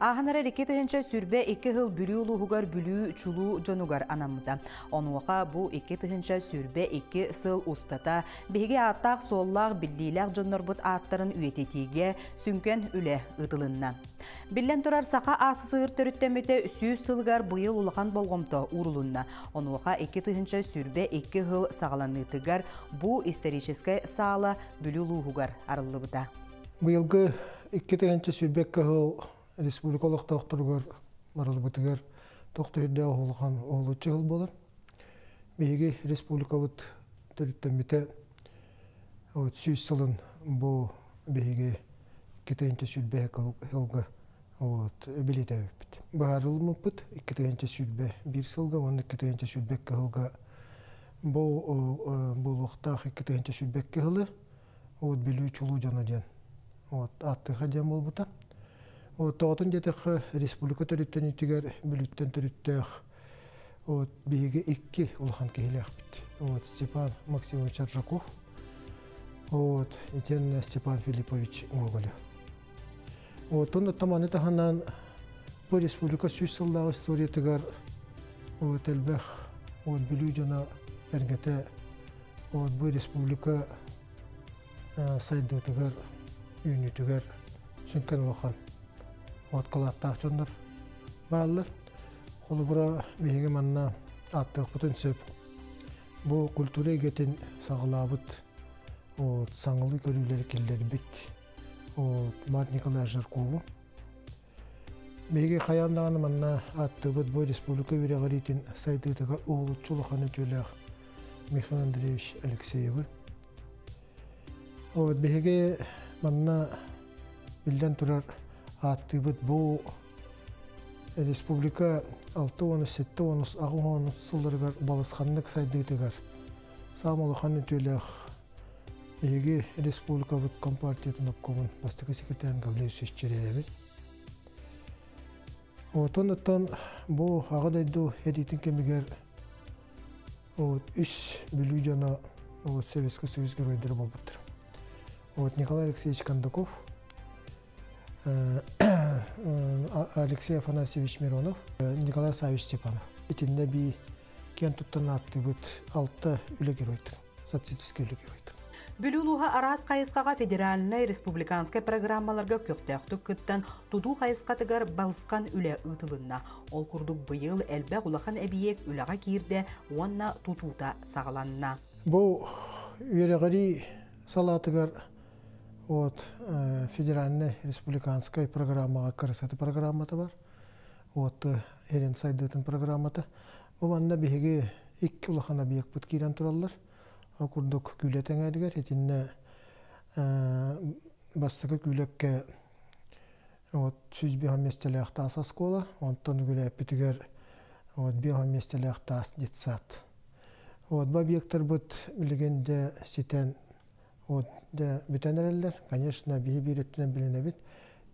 Ааһан эрэр 2022 сыл Бүлүү улууһугар Бүлүү чулуу дьонугар анаммыта. Онуоха бу 2022 сыл устата биһиги ааттаах-суоллаах биллиилээх дьоннорбут ааттарын үйэтитиигэ сүҥкэн үлэ ыытылынна. Биллэн турар, Саха АССР төрүттэммитэ 100 сылыгар быйыл улахан болҕомто уурулунна. Онуоха 2022 сыл саҕаланыытыгар бу историческай саала Бүлүү улууһугар арыллыбыта. Быйылгы 2022 сыл республика олохтоохторугар барылбытыгар тохто үрдээх улахан уһулуччу сыл буолар. Биһиги республикабыт төрүттэммитэ 100 сылын бу биһиги 2022 сылга вот билитэбиппит. Быһаарылмыппыт 2021 сылга уонна 2022 сылга бу буолуохтаах 2022 сылы вот Бүлүү чулуу дьоно диэн вот ааттыха диэн буолбута. Вот тоҕотун диэтэххэ республика төрүттэнитигэр Бүлүүттэн төрүттээх вот биһиги икки улахан киһилээхпит. Вот Степан Максимович Аржаков, вот итиэннэ Степан Филиппович Гоголев. Вот он таманы таһынан бу республика 100 сыллаах историятыгар вот элбэх вот Бүлүү дьоно эргэтэ вот бу республика сайдыытыгар, үүнүүтүгэр сүҥкэн улахан вот кылааттаах дьоннор бааллар. Холобура, биһиги манна ааттыахпытын сөп. Бу культура эйгэтин саҕалаабыт, вот, саҥалыы көрүүлэри киллэрбит вот, Март Николаевич Жаркову. Биһиги хайаан даҕаны манна ааттыыбыт бу республика үөрэҕириитин сайдыытыгар уһулуччу улахан үтүөлээх Михаил Андреевич Алексеевы. Вот биһиги манна биллэн турар ааттыыбыт бу республика 6-17 8 сылларыгар балысханнык сайдыытыгар саамай улахан үтүөлээх биһиги республикабыт компартиятын обкомун бастакы секретарь Гаврил Чиряевич. Отон оттон бу аҕа дойду эриитин кэмигэр вот үс Бүлүү дьоно вот Советский Союз геройдара буолбуттар. Вот Николай Алексеевич Кондаков, Алексей Афанасьевич Миронов, Николай Савич Степанов. Итиннэ би киэн туттан ааттыыбыт алта үлэ геройдор, социалистическай үлэ геройдор. Бүлүү улууһа араас хайысхаҕа федеральнай, республиканскай программаларга көхтөөхтүк кыттан, тутуу хайысхатыгар балысхан үлэ ыытылынна. Ол курдук быйыл элбэх улахан эбийиэк үлэҕэ киирдэ уонна тутуута саҕаланна. Бу үөрэҕирии салаатыгар вот федеральнай республиканскай программаҕа красоты программата бар. Вот Эрен сайдыытын программата. Бу манна биһиги икки улахан объекпыт киирэн тураллар. Ол курдук Күүлэ тэҥээригэр итиннэ бастакы Күүлэккэ вот 105 миэстэлээх таас оскуола, онтон Үгүлээппитигэр вот 5 миэстэлээх таас детсад. Вот бу объекттарбыт билигин дьэ ситэн вот дьэ бүтэн эрэллэр. Конечно, биһи биир өттүнэн билинэбит.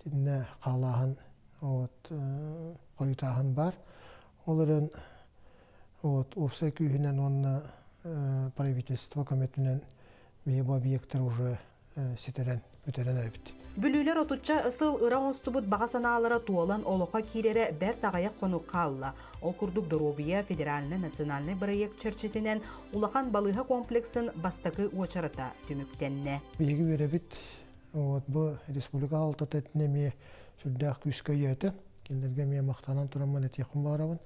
Итиннэ хаалааһын вот хойутааһын бар. Ол эрэн вот уопсай күүһүнэн уонна правительство көмөтүнэн биһи бу объекттар уже ситэрэн бүтэрэн эрэбит. Бүлүүлэр отучча сыл ыра оҥостубут баҕа санаалара туолан олоххо киирэрэ бэрт аҕыйах хонук хаалла. Ол курдук Доруобуйа федеральнай национальнай бырайыак чэрчитинэн улахан балыыһа комплексын бастакы уочарата түмүктэннэ. Биһиги үөрэбит вот бу республика алтата этинэ эмиэ сүрдээх күүскэ өйөөтө. Кинилэргэ эмиэ махтанан тураммын этиэхпин баҕарабын.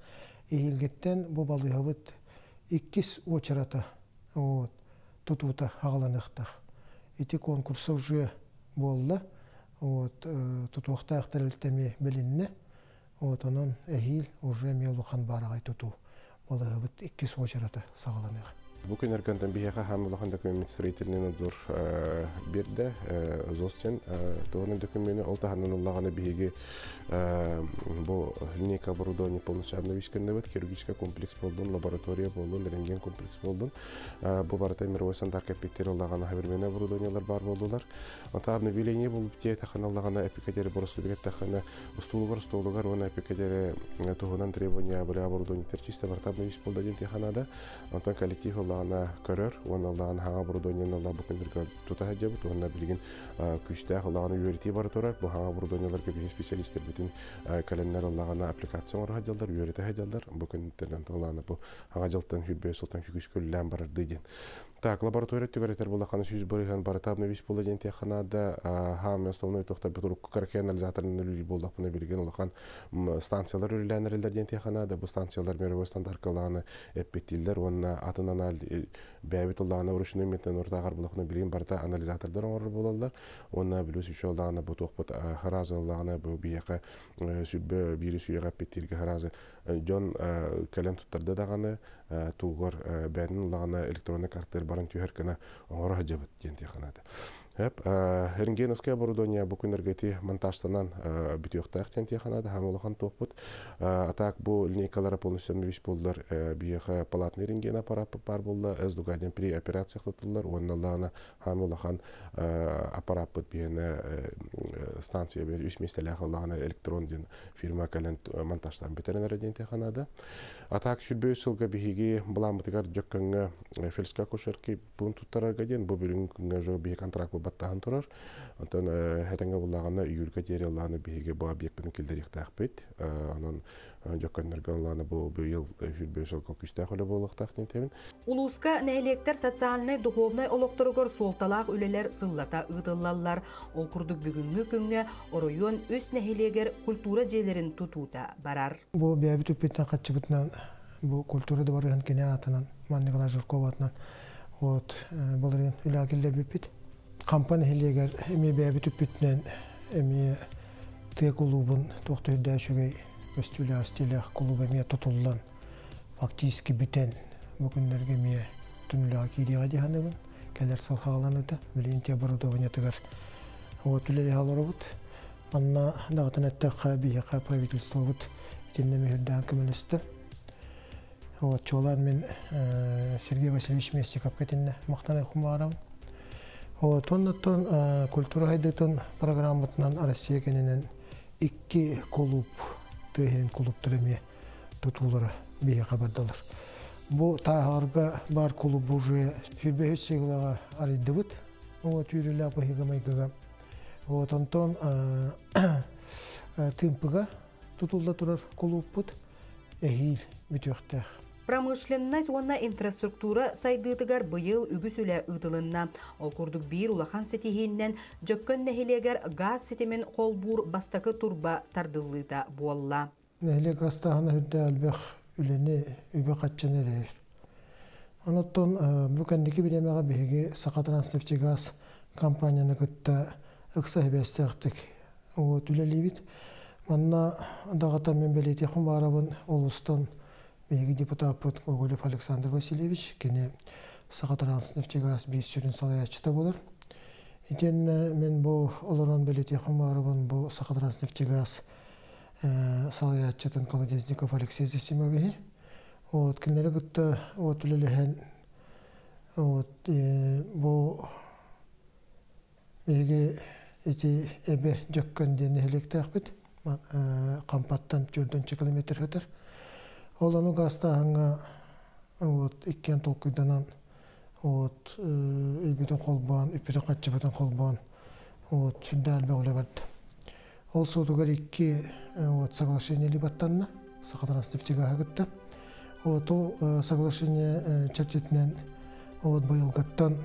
Эһиилгиттэн бу балыыһабыт иккис уочарата вот, тутуута аҕаланыахтаах. Ити конкурса уже буолла. Вот, тутуохтаах тэрилтэ эмиэ билиннэ. Вот, онон эһиил уже эмиэ улахан баараҕай тутуу балыыһабыт иккис уочарата саҕаланыаҕа. Бу күннэргэнтэн биһиэхэ хаан улахан документ строительный надзор биэрдэ ЗОС-тен туһунан документы ол таһынан ыллаҕына биһиги бу линейка оборудование полностью обновить гынныбыт хирургический комплекс буоллун, лаборатория буоллун, рентген комплекс буоллун, бу барыта мировой стандарт кэппиттер ыллаҕына современный оборудованиелар бар буоллулар. Ота обновление болуп тие тахана ыллаҕына эпикадери боростубигет тахана устуулугар столугар уонна эпикадери туһунан требования были оборудование чисто барыта обновить болда диэн тиханада. Онтон коллектив. ыллаҕына көрөр, уонна ыллаҕына хаҥа оборудованиены ылла бу күннэргэ тута сылдьабыт, уонна билигин күүстээх ыллаҕына үөрэтии бара турар. Бу хаҥа оборудованиеларга биһиги специалистэрбитин кэлэннэр ыллаҕына аппликация оҥоро сылдьаллар, үөрэтэ сылдьаллар. Бу күнтэн ыллаҕына бу хаҥа дьылтан хүрбэ сылтан күкүс күллээн барардыы диэн. Так, лаборатория өттүгэр этэр буоллаххына 100% барыта обновить буолла диэн тиэххэ наада. Хаамы основной туохтарбыт урукку караке анализаторынан үлэлиир буоллахпына билигин улахан станциялар үлэлээн эрэллэр диэн тиэххэ наада. Бу станциялар мировой стандарткалааны эппиттииллэр уонна атын анализ бэйэбит ыллаҕына ручной методын урутааҕар буоллахпына билигин барыта анализатордар оҥорор буолаллар. Уонна плюс еще ыллаҕына бу туохпут харазы ыллаҕына бу биһиэхэ сүрбэ биир сүйэҕэ эппиттииргэ харазы дьон кэлэн туттарда даҕаны тугар бэйэтин ыллаҕына электронный картыр баран түһэр гына оҥоро сылдьабыт диэн тиэханаата. Эп рентгеновское оборудование бу күннэргэ ити монтажтанан бүтүөхтээх диэн тиэханаата хаама улахан туохпут. А так бу линейкалара полностью обновить буоллар биһиэхэ палатный рентген аппарат баар буолла СДУГА диэн при операциях тутуллар уонна ыллаҕына хаама улахан аппараппыт биһиэнэ станция үс миэстэлээх ыллаҕына электрон диэн фирма кэлэн монтажтаан бүтэрэн эрэ диэн тиэханаада. А так сүрбэ сылга биһиги былааммытыгар Дьөккөҥҥө фельдшерскай акушерский пункт туттарарга диэн бу бүгүн күҥҥэ уже биһиги контракт баттаһан турар. Онтон хэтэҥҥэ буллаҕына июльга диэри ыллааны биһиги бу объекпытын киллэриэхтээхпит. Онон Дьөккөннөргө ыллааны бу быйыл сүрбэ сылга күүстээх үлэ буолуохтаах диэн тэбин. Улууска нэһилиэктэр социальнай-духовнай олохторугар суолталаах үлэлэр сыллата ыытыллаллар. Ол курдук бүгүҥҥү күҥҥэ оройуон үс нэһилиэгэр культура дьиэлэрин тутуута барар. Бу бэйэбит үппүтүнэн хаччыбытынан бу культура дыбарыһын кини аатынан, Манна Николай Жирков аатынан вот былырыын үлэҕэ киллэрбиппит. Хампа нэһилиэгэр эмиэ бэйэбит үппүтүнэн эмиэ тыа кулуубун туох да үрдээх үчүгэй көстүүлээх стилээх кулууп эмиэ тутуллан фактически бүтэн бу күннэргэ эмиэ түнүлэҕэ киириэҕэ дии саныыбын. Кэлэр сыл хааланыыта билигин те оборудованиетыгар вот үлэлэһэ олоробут. Манна даҕатан эттэххэ биһиэхэ правительствобыт итиннэ мүһүрдээн көмөлөстө. Вот чуолаан мин Сергей Васильевич Местниковка итиннэ махтана баарабын. Вот оннуттан культура хайдытын программатынан Россия кэнинэн икки кулууп тыа иһин кулууптар эмиэ тутуулара биһиэхэ бардылар. Бу Тааһаҕарга баар кулууп уже сүрбэһис сыгылаҕа арыйдыбыт. Вот үөрүүлээх быһыыга-майгыга. Вот онтон Тыымпыга тутулла турар кулууппут эһиил бүтүөхтээх. Промышленность уонна инфраструктура сайдыытыгар быйыл үгүс үлэ ыытылынна. Ол курдук биир улахан ситиһиинэн Дьөккөн нэһилиэгэр газ ситимин холбуур бастакы турба тардыллыыта буолла. Нэһилиэк астааһына үрдэ элбэх үлэни үбү-харчыны эрэйэр. Онон бу кэнники бириэмэҕэ биһиги Сахатранснефтегаз компанияны кытта ыкса сибээстээхтик вот үлэлиибит. Манна даҕатан мин бэлиэтиэхпин баарабын улуустан биһиги депутаппыт Гоголев Александр Васильевич, кини Сахатранснефтегаз биир сүрүн салайааччыта буолар. Итиэннэ мин бу олорон бэлиэтиэхпин баарабын бу Сахатранснефтегаз салайааччытын Колодезников Алексей Засимовиһы. Вот кинилэри кытта вот үлэлэһэн вот бу биһиги ити эбэ Дьөккөн диэн нэһилиэктээхпит. Хампаттан төрдүнчэ километр сытар. Ол ону гаастааһыҥҥа вот иккиэн толкуйданан вот өйбүтүн холбоон, үппүтүн хаччыбытын холбоон вот сүрдээх элбэх үлэ барда. Ол суотугар икки вот соглашение баттанна Сахатранснефтегаһы кытта. Вот ол соглашение чэрчитинэн вот быйылгыттан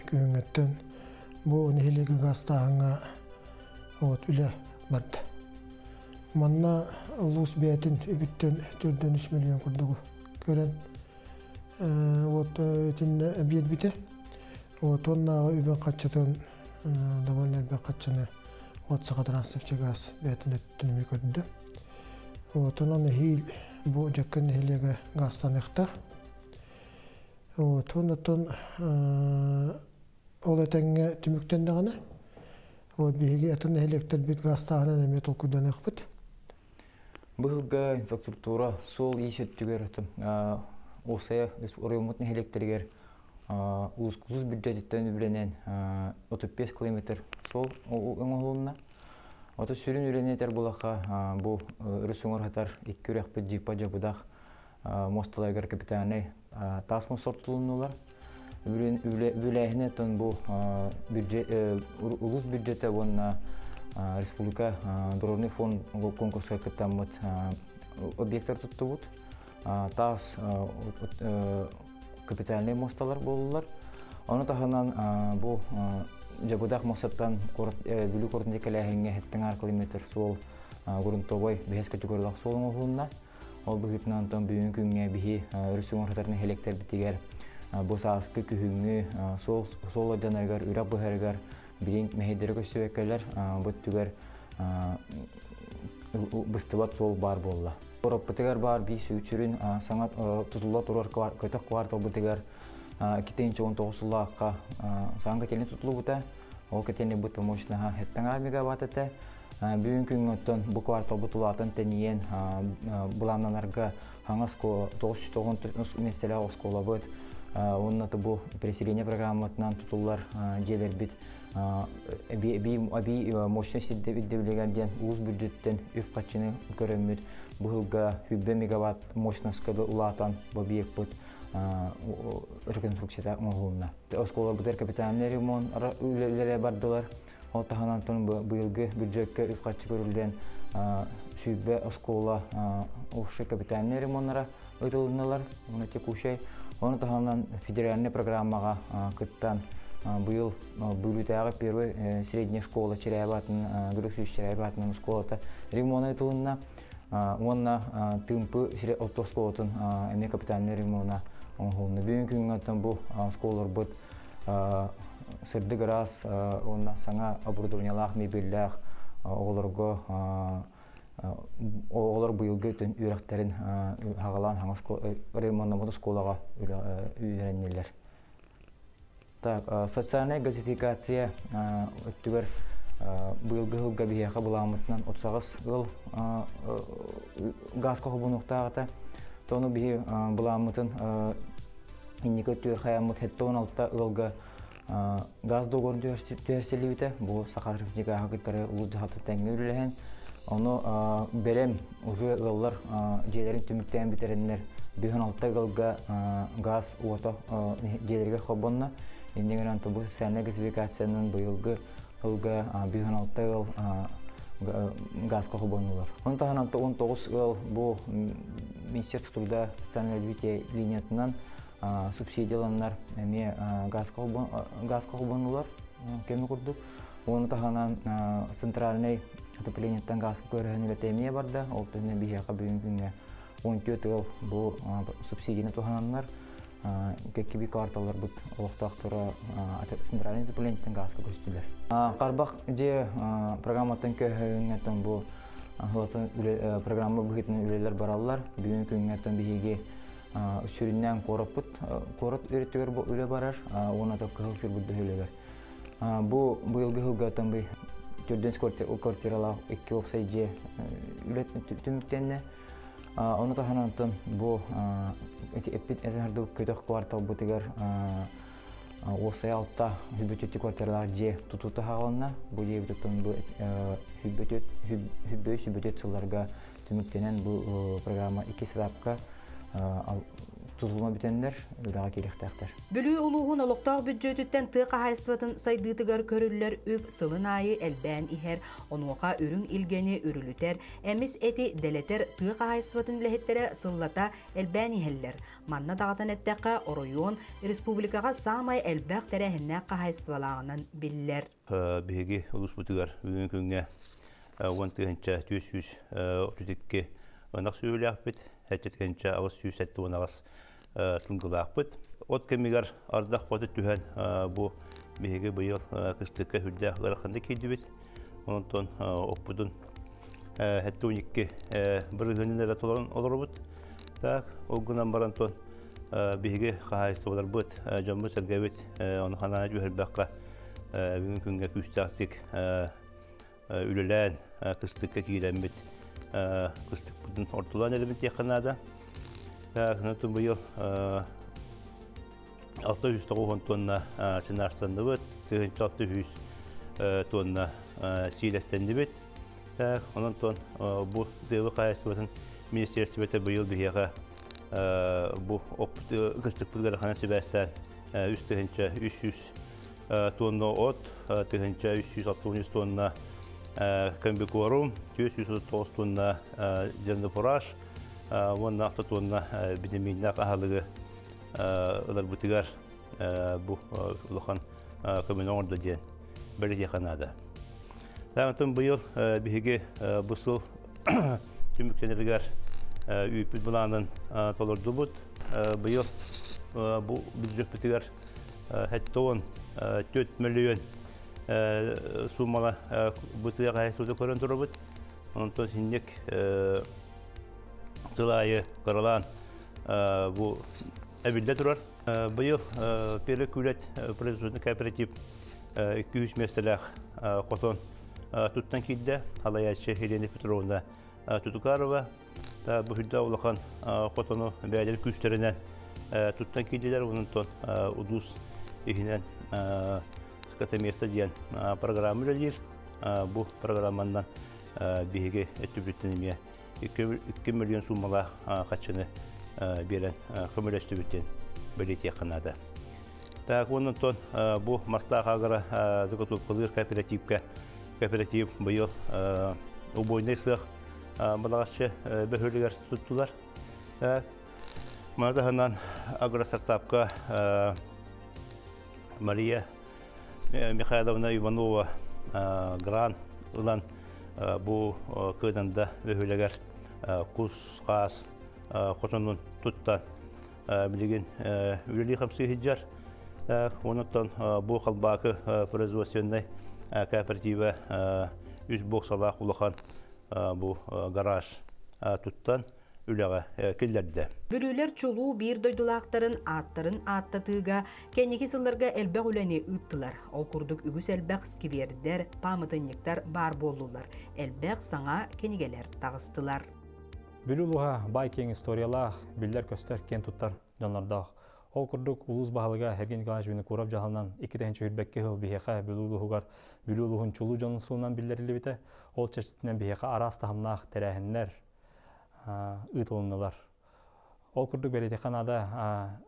күһүҥҥүттэн бу нэһилиэги гаастааһыҥҥа вот үлэ барда. Манна улуус бэйэтин үбүттэн төрдөн үс миллион курдугу көрөн вот итиннэ биэрбитэ. Вот уоннааҕы үбүн хаччытын довольно элбэх хаччыны вот Сахатранснефтегаз бэйэтин өттүн эмиэ көрдө. Вот онон эһиил бу Дьөккөн нэһилиэгэ гаазтаныахтаах. Вот оннуттан ол этэҥҥэ түмүктэннэҕинэ вот биһиги атын нэһилиэктэрбит гаастааһынан эмиэ толкуйданыахпыт. Быһылга инфраструктура суол-иис өттүгэр уопсайа оройуоммут нэһилиэктэригэр улус бюджетиттэн үбүлэнэн 35 километр суол оҥоһулунна. Ото сүрүн үлэни этэр булаха бу өрүс уҥар хатар икки үрэхпит Дьыпа Дьабыдах муосталарыгар капитальнай Таас мостар тутулуннулар. Үбүлээһини оттон бу улуус бюджета уонна республика дорожный фонд конкурска кыттаммыт объекттар туттубут. Таас капитальный мосталар буоллулар. Ону таһынан бу Дьабыдах мостаттан Бүлүү куоратын кэлээһиҥҥэ хэттэн километр суол грунтовой бэһис категориялаах суол оҥоһулунна. Ол быһыытынан онтон бүгүҥҥү күҥҥэ биһи өрүс уҥуор нэһилиэктэрбитигэр бу сааскы күһүҥҥү суол суол ордьанарыгар, үрэх быһарыгар билин мэһэйдэри көрсүбэккэлэр бу өттүгэр быстыбат суол баар буолла. Куораппытыгар баар биир сүрүн саҥа тутулла турар көтөх кварталбытыгар 2019 сыллаахха саҥа котельнай тутуллубута. Ол котельнай бу мощнаһа 7 мегаватт этэ. Бүгүн күҥҥэ оттон бу кварталбыт улаатан тэнийэн былааннанарга хаҥас 990 миэстэлээх оскуолабыт уонна бу переселение программатынан тутуллар дьиэлэрбит эбии мощность ирдэбилигэр диэн улуус бюджеттен үп харчыны көрөммүт бу сылга 100 мегаватт мощностька улаатан бу объекпыт реконструкцията оҥоһулунна. Оскуолабытыгар капитальный ремонт үлэлэрэ бардылар. Ол таһынан быйылгы бюджекка үп харчы көрүллэн 100 оскуола общий капитальный ремоннара ыытылыннылар, оны текущий. Оны таһынан федеральный программаҕа кыттан быйыл Бүлүүтээҕи первой средняя школа Чиряева атын Григорьевич Чиряева атынан оскуолата ремонт ыытылынна. Уонна Тыымпы орто оскуолатын эмиэ капитальный ремонта оҥоһулунна. Бүгүн күҥҥэ бу оскуолаларбыт сырдык ыраас уонна саҥа оборудованиелаах, мебеллээх оҕолорго оҕолор быйылгы үөрэхтэрин хаҕалаан хаҥа ремоннаммыт оскуолаҕа үөрэннилэр. Так, социальная газификация өттүгэр быйылгы сылга биһиэхэ былааммытынан 38 ыал газка холбонуохтаах этэ. Тону биһи былааммытын инники өттүгэр хайаммыт 76 ыалга газ договорун түһэрсиллибитэ. Бу Сахарнефтегааһы кытары улуус дьаһалтата тэҥҥэ үлэлэһэн, ону бэлэм уже ыаллар дьиэлэрин түмүктээн бүтэрэннэр 56 ыалга газ уота дьиэлэригэр холбонно. Иннигинэн бу социальная газификациянан быйылгы сылга 56 ыал газка холбоннулар. Оны таһынан 19 ыал бу Министерство труда социального развития линиятынан субсидияланнар эмиэ газка холбоннулар кэми курдук. Оны таһынан центральный отоплениеттан газка көрөһөн үлэтэ эмиэ барда. Ол түһүнэ биһиэхэ бүгүн күҥҥэ 14 ыал бу субсидияны туһананнар кэккиби кварталларбыт олохтоохторо центральный отоплениеттан газка көстүлэр. Хаарбах дьиэ программаттан көһөҥҥөттөн бу программа быһыытынан үлэлэр бараллар. Бүгүн күҥҥэттэн биһиги сүрүннээн куораппыт куорат өрүтүгэр бу үлэ барар, уонна кыһыл сырбыт бөһүөлэгэр. Бу быйылгы сылгаттан бу төрдүн квартиралаах икки уопсай дьиэ үлэ түмүктэннэ. Ону таһынан бу эппит этэрдик көтөх кварталбытыгар уопсай алта хүбүтүттү квартиралаах дьиэ тутуута хаалынна. Бу дьиэ бүтүттэн бу хүббөй сүбүтүт сылларга түмүктэнэн бу программа икки сылапка тутулма бүтэннэр үлэҕэ киириэхтээхтэр. Бүлүү улууһун олохтоох бюджетүттэн тыа хаһаайыстыбатын сайдыытыгар көрүллэр үп сылын аайы элбээн иһэр. Онуоха үрүҥ илгэни үрүлүтэр, эмис эти дэлэтэр тыа хаһаайыстыбатын үлэһиттэрэ сыллата элбээн иһэллэр. Манна даҕатан эттэххэ, оройуон республикаҕа саамай элбэх тэрээһиннээх хаһаайыстыбалааҕынан биллэр. Биһиги улууспутугар бүгүҥҥү күҥҥэ 10 432 ынах сүөһүлээхпит, 7 878 сылгылаахпыт. От кэмигэр ардах бөҕө түһэн бу биһиги быйыл кыстыкка сүрдээх ыараханнык киирдибит. Онтон оппутун 72% эрэ толорон олоробут. Так, ол гынан баран тон биһиги хаһаайыстыбаларбыт, дьоммут сэргэбит оны ханаана түһэрбэккэ бүгүн күҥҥэ күүстээхтик үлэлээн кыстыкка киирэммит кыстыкпытын ортолоон эрэбит диэххэ наада. Так, быйыл 690 тонна сенажтанныбыт, 1600 тонна сиилэстэннибит. Так, онон тон бу тыа хаһаайыстыбатын министерствота быйыл биһиэхэ Бу кыстыкпытыгар хана сибээстээн 3300 тонна от, 1363 тонна комбикорум, 439 тонна зернофураж, уонна 6 тонна витаминнаах аһылыгы ыларбытыгар бу улахан көмөнү оҥордо диэн бэлиэтиэххэ наада. Онтон быйыл биһиги бу сыл түмүктэнэригэр үүппүт былаанын толордубут. Быйыл бу бюджеппитигэр 74 миллион суммала бу тыа хаһайыстыбата көрөн турабыт. Онтон синник сыл аайы кыралаан бу эбиллэ турар. Быйыл Первый Күүлэт производственный кооператив 200 миэстэлээх хотон туттан киирдэ. Халайааччы Елена Петровна Тутукарова бу үрдэ улахан хотону бэйэлэр күүстэринэн туттан киирдилэр. Онтон улуус иһинэн скотоместо диэн программа үлэлиир. Бу программанан биһиги өттүбүттэн эмиэ 2 миллион суммалаах хаччыны биэрэн көмөлөстүбүт диэн бэлиэтиэххэ наада. Так, онтон бу Мастаах агро заготовкалыыр кооперативка кооператив быйыл убойнай сыах балаҕаччы бөһүөлүгэр туттулар. Маны таһынан агростартапка Мария Михайловна Иванова грант ылан бу Кыданда бөһүөлэгэр кус, хаас хотонун туттан билигин үлэлии хамсыы сылдьар. Онуттан бу Халбаакы производственнай кооператива үс боксалаах улахан бу гараж туттан үлэҕэ киллэрдэ. Бүлүүлэр чулуу биир дойдулаахтарын ааттарын ааттатыыга кэнники сылларга элбэх үлэни ыыттылар. Ол курдук үгүс элбэх сквердэр, пааматынньыктар баар буоллулар. Элбэх саҥа кинигэлэр таҕыстылар. Бүлүү улууһа баай киэҥ историялаах, биллэр-көстөр киэн туттар дьоннордоох. Ол курдук улуус баһылыга Сергей Николаевич Винокуров дьаһалынан 2022 сыл биһиэхэ Бүлүү улууһугар Бүлүү улууһун чулуу дьонун сылынан биллэриллибитэ. Ол чэрчитинэн биһиэхэ араас таһымнаах тэрээһиннэр ыытылыннылар. Ол курдук бэлиэтиэххэ наада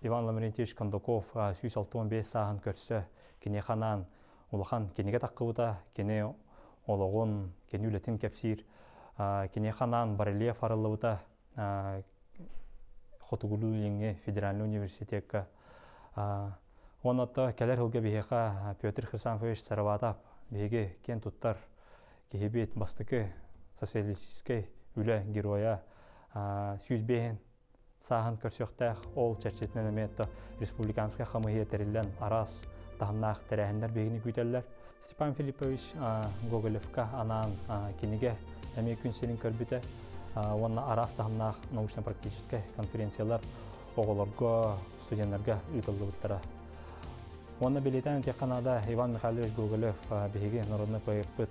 Иван Лаврентьевич Кондаков 165 сааһын көрсө киниэхэ анаан улахан кинигэ таххыбыта, кини олоҕун, кини үлэтин кэпсиир. Киниэхэ анаан барельеф арыллыбыта Хотугулуу-Илиҥҥи федеральнай университекка. Уонна кэлэр сылга биһиэхэ Петр Хрисанфович Сароватов биһиги киэн туттар киһибит, бастакы социалистическай үлэ геройа 105 сааһын көрсүөхтээх. Ол чэрчитинэн эмиэ республиканскай хамыыһыйа тэриллэн араас таһымнаах тэрээһиннэр биһигини күүтэллэр. Степан Филиппович Гоголевка анаан кинигэ эмиэ күн сирин көрбүтэ уонна араас таһымнаах научно-практическай конференциялар оҕолорго, студеннарга ыытыллыбыттара. Уонна бэлиэтээн этиэххэ наада Иван Михайлович Гоголев биһиги народнай поэппыт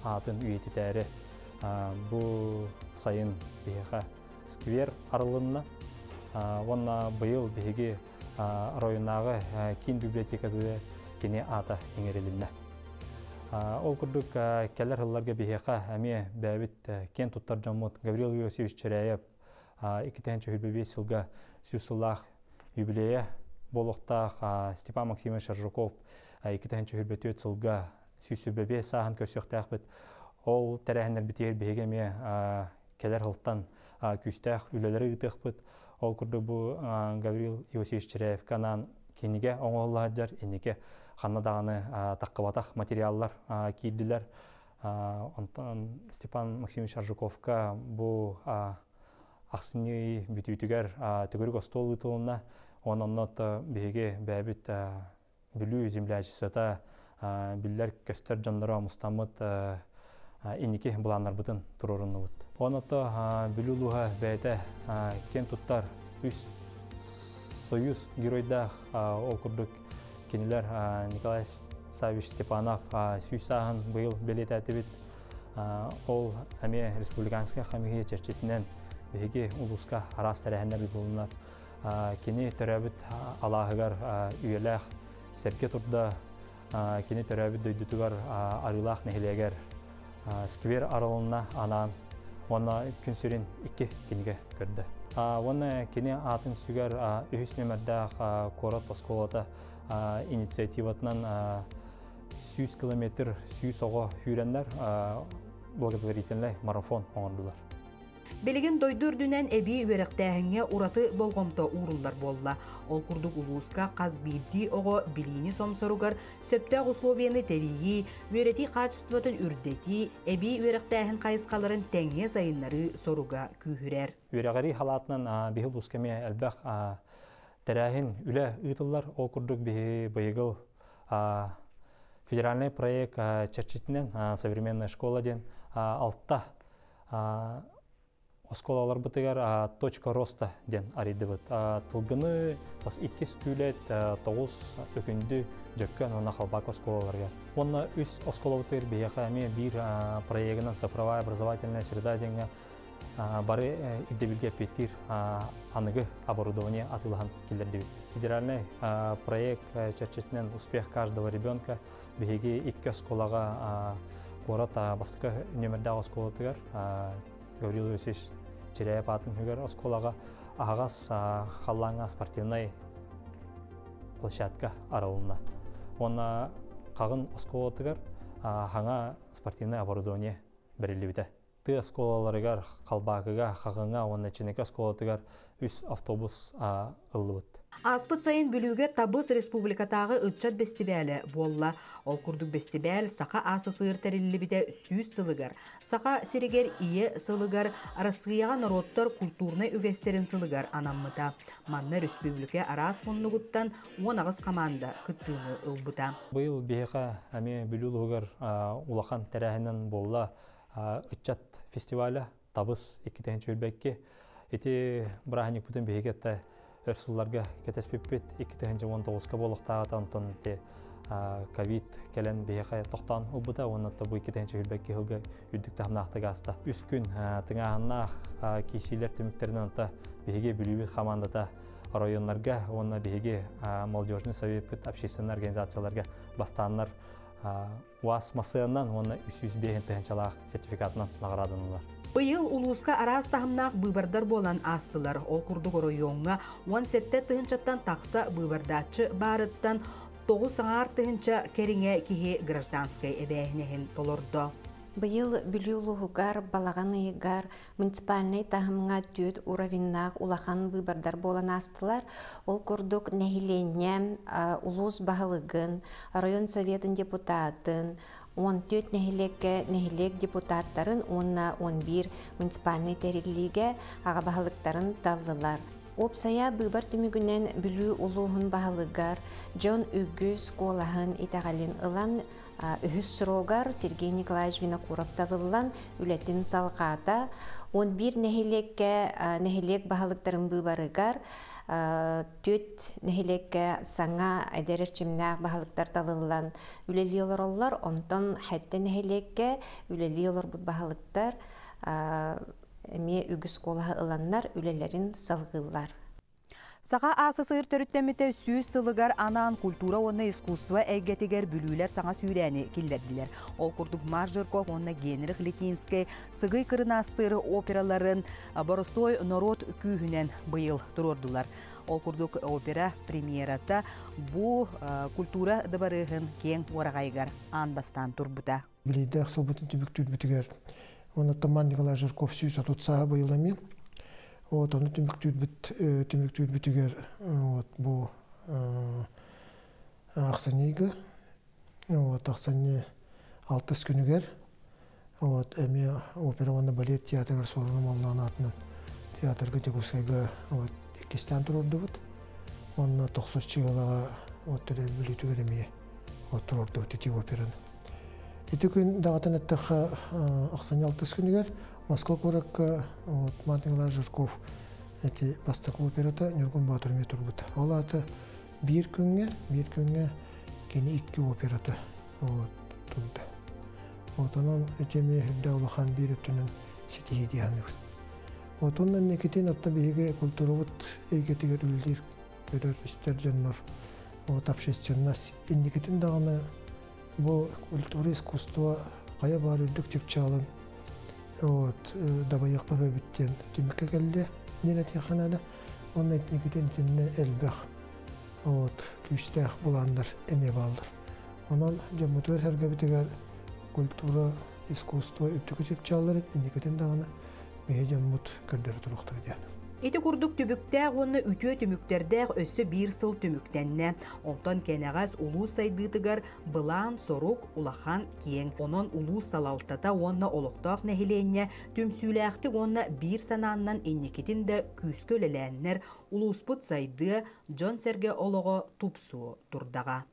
аатын үйэтитээри бу сайын биһиэхэ сквер арылынна. Уонна быйыл биһиги оройуоннааҕы киин библиотекатыгар кини аата иҥэрилиннэ. Ол курдук кэлэр сылларга биһиэхэ эмиэ бэйэбит киэн туттар дьоммут Гаврил Иосифович Чиряев 2025 сылга 100 сыллаах юбилейа буолуохтаах, Степан Максимович Аржаков 2024 сылга 125 сааһын көрсүөхтээхпит. Ол тэрээһиннэрбитигэр биһиги эмиэ кэлэр сылтан күүстээх үлэлэри ыытыахпыт. Ол курдук бу Гаврил Иосифович Чиряевка анаан кинигэ оҥоһулла сылдьар, инники ханна даҕаны таххыбатах материаллар киирдилэр. Онтон Степан Максимович Аржаковка бу ахсынньы бүтүүтүгэр төгүрүк остуол ыытылынна. Онон онно биһиги бэйэбит Бүлүү землячествота биллэр көстөр дьонноро мустаммыт инники былааннарбытын туруоруннубут. Оното Бүлүү улууһа бэйэтэ киэн туттар үс союз геройдаах, ол курдук кинилэр Николай Саввич Степанов 100 сааһын быйыл бэлиэтээтибит. Ол эмиэ республиканскай хамыыһыйа чэрчитинэн биһиги улууска араас тэрээһиннэр ыытылыннар. Кини төрөөбүт алааһыгар үйэлээх сэргэ турда, кини төрөөбүт дойдутугар Арыылаах нэһилиэгэр сквер арылынна анаан. Уонна күн сирин икки кинигэ көрдө. Уонна кини аатын сүгэр үһүс нүөмэрдээх куорат оскуолата инициативатынан 100 километр 100 оҕо сүүрэннэр благотворительный марафон оҥордулар. Билигин дойду үрдүнэн эбии үөрэхтээһиҥҥэ ураты болҕомто ууруллар буолла. Ол курдук улууска хас биирдии оҕо билиини сомсоругар сөптөөх условияны тэрийии, үөрэтии хаачыстыбатын үрдэтии, эбии үөрэхтээһин хайысхаларын тэҥҥэ сайыннарыы соруга күүһүрэр. Үөрэҕирии халаатынан биһи улууска эмиэ элбэх тэрээһин үлэ ыытыллар. Ол курдук биһи быйыгыл федеральный проект чэрчитинэн «Современная школа» диэн алта оскуолаларбытыгар «Точка роста» диэн арыйдыбыт. Тылгыны иккис күүлэт тоҕус Өкүндү Дьөккөн уонна Халбаак оскуолаларыгар. Уонна үс оскуолабытыгар биһиэхэ эмиэ биир проегынан «Цифровая образовательная среда» диэҥҥэ бары ирдэбилгэ эппиэттиир аныгы оборудование атыылаһан киллэрдибит. Федеральный проект чэрчитинэн «Успех каждого ребенка» биһиги икки оскуолаҕа куорат бастакы нүөмэрдээх оскуолатыгар Гаврил Иосифович Чиряев аатын сүгэр оскуолаҕа аһаҕас халлааҥҥа спортивнай площадка арылынна. Уонна Хаҕын оскуолатыгар хаҥа спортивнай оборудование бэриллибитэ. Тыа оскуолаларыгар Халбаакыга, Хаҕыҥа уонна Чинэкэ оскуолатыгар үс автобус ыллыбыт. Ааспыт сайын Бүлүүгэ Табыс республикатааҕы ыччат бэстибээлэ буолла. Ол курдук бэстибээл Саха АССР тэриллибитэ 100 сылыгар, Саха сиригэр Ийэ сылыгар, Арассыыйаҕа норуоттар культурнай үгэстэрин сылыгар анаммыта. Манна өрөспүүбүлүкэ араас муннугуттан 18 хамаанда кыттыыны ылбыта. Быйыл биһиэхэ эмиэ Бүлүү улууһугар улахан тэрээһинэн буолла ыччат фестиваля Табыс 2022. Ити бырааһынньыкпытын биһиги этэ өр сылларга кэтэспиппит 2019-ка буолуохтааҕыта онтон ити ковид кэлэн биһиэхэ тохтоон ылбыта уонна бу 2022 сылга үрдүк таһымнаахтык ааста. Үс күн тыҥааһыннаах киирсиилэр түмүктэринэн онто биһиги Бүлүүбүт хамаандата районнарга уонна биһиги молодежный советпыт общественный организацияларга бастааннар УАЗ массыынанан уонна 305 тыһыынчалаах сертификатынан наҕарааданаллар. Быйыл улууска араас таһымнаах быыбардар буолан аастылар. Ол курдук оройуоҥҥа 17 тыһыынчаттан тахса быыбардааччы баарыттан 9 аҥаар тыһыынча кэриҥэ киһи гражданскай эбээһинэһин толордо. Быйыл Бүлүү улууһугар балаҕан ыйыгар муниципальнай таһымҥа түөрт уровеннаах улахан быыбардар буолан аастылар. Ол курдук нэһилиэнньэ улуус баһылыгын, район советын депутатын, 14 нэһилиэккэ нэһилиэк депутаттарын уонна 11 муниципальнай тэриллиигэ аҕа баһылыктарын таллылар. Уопсайа быыбар түмүгүнэн Бүлүү улууһун баһылыгар дьон үгүс куолаһын итэҕэлин ылан үһүс срогар Сергей Николаевич Винокуров талыллан үлэтин салҕаата. 11 нэһилиэккэ нэһилиэк баһылыктарын быыбарыгар түөрт нэһилиэккэ саҥа эдэр эрчимнээх баһылыктар талыллан үлэлии олороллор. Онтон сэттэ нэһилиэккэ үлэлии олорбут баһылыктар эмиэ үгүс куолаһы ыланнар үлэлэрин салгыыллар. Саха АССР төрүттэммитэ 100 сылыгар анаан культура уонна искусство эйгэтигэр бүлүүлэр саҥа сүүрээни киллэрдилэр. Ол курдук Марк Жирков уонна Генрих Литинскэй Сыгый Кырынаастыр операларын боростуой норуот күүһүнэн быйыл туруордулар. Ол курдук опера премьерата бу культура дыбарыаһын киэҥ уораҕайыгар аан бастаан турбута. Билийдээх сылбытын түмүктүүрбүтүгэр оннуттан Николай Жирков 130 сааһа быйыл эмиэ. Вот ону түмүктүүрбүт түмүктүүрбүтүгэр вот бу ахсынньыга вот ахсынньы алтыс күнүгэр вот эмиэ опера уонна балет театрыгар Суорун Омоллоон аатынан театрга Дьокуускайга вот иккистээн туруордубут. Онно тохсус чыгылаҕа вот төрөөбүт эмиэ вот туруордубут ити операны. Ити күн даҕатан эттэххэ ахсынньы алтыс күнүгэр Москва куоракка вот Мартин Николаевич Жирков эти бастакы операта Ньургун Боотур эмиэ турбута. Ол аата биир күҥҥэ, биир күҥҥэ кини икки операта вот турда. Вот онон ити эмиэ үрдэ улахан биир өттүнэн ситиһии дии саныыбын. Вот онно инникитин отто биһиги культурабыт эйгэтигэр үлэлиир көрөр истэр дьоннор вот общественность инникитин даҕаны бу культура искусство хайа баар үрдүк чыпчаалын Вот дабайык бөбүт диэн түмүккэ кэллэ диэн этиэххэ наада. Онно итиникитин итиннэ элбэх вот күүстээх булааннар эмиэ бааллар. Онон дьоммутугар сэргэбитигэр культура, искусство үрдүкү чыпчаалларын инникитин даҕаны биһи дьоммут көрдөрө туруохтара диэн. Ити курдук түбүктээх уонна үтүө түмүктэрдээх өссө биир сыл түмүктэннэ. Онтон кэнэҕэс улуус сайдыытыгар былаан, сорук улахан, киэҥ. Онон улуус салалтата уонна олохтоох нэһилиэнньэ түмсүүлээхтик уонна биир санааннан инникитин да күүскэ үлэлээннэр улууспут сайдыа, дьон-сэргэ олоҕо тупсуо турдаҕа.